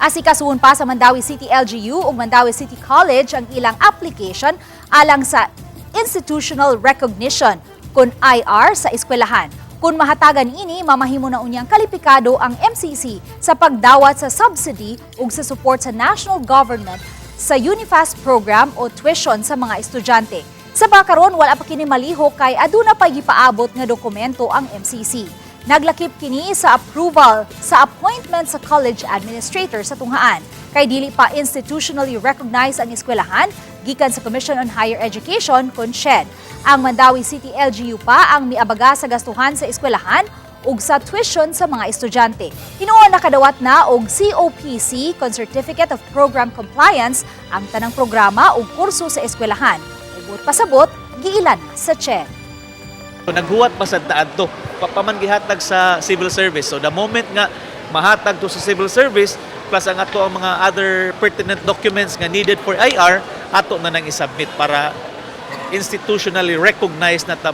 Asikasuhon pa sa Mandaue City LGU ug Mandaue City College ang ilang application alang sa institutional recognition kon IR sa eskwelahan. Kung mahatagan ini, mamahimo na unyang kalipikado ang MCC sa pagdawat sa subsidy ug sa support sa national government sa Unifast program o tuition sa mga estudyante. Sa bakaron, wala pa kini malihok kay aduna pa gipaabot nga dokumento ang MCC. Naglakip kini sa approval sa appointment sa college administrator sa tunghaan. Kay dili pa institutionally recognized ang eskwelahan gikan sa Commission on Higher Education kon CHED. Ang Mandaue City LGU pa ang miabaga sa gastuhan sa eskwelahan ug sa tuition sa mga estudyante. Hinuon nakadawat na og COPC kon Certificate of Program Compliance ang tanang programa ug kurso sa eskwelahan. Buot pasabot, giilan sa CHED. So, naghuwat pa sad ta adto. Pa man gihatag sa civil service. So the moment nga mahatag to sa civil service plus ang ato ang mga other pertinent documents nga needed for IR, ato na nang isubmit para institutionally recognized na ta.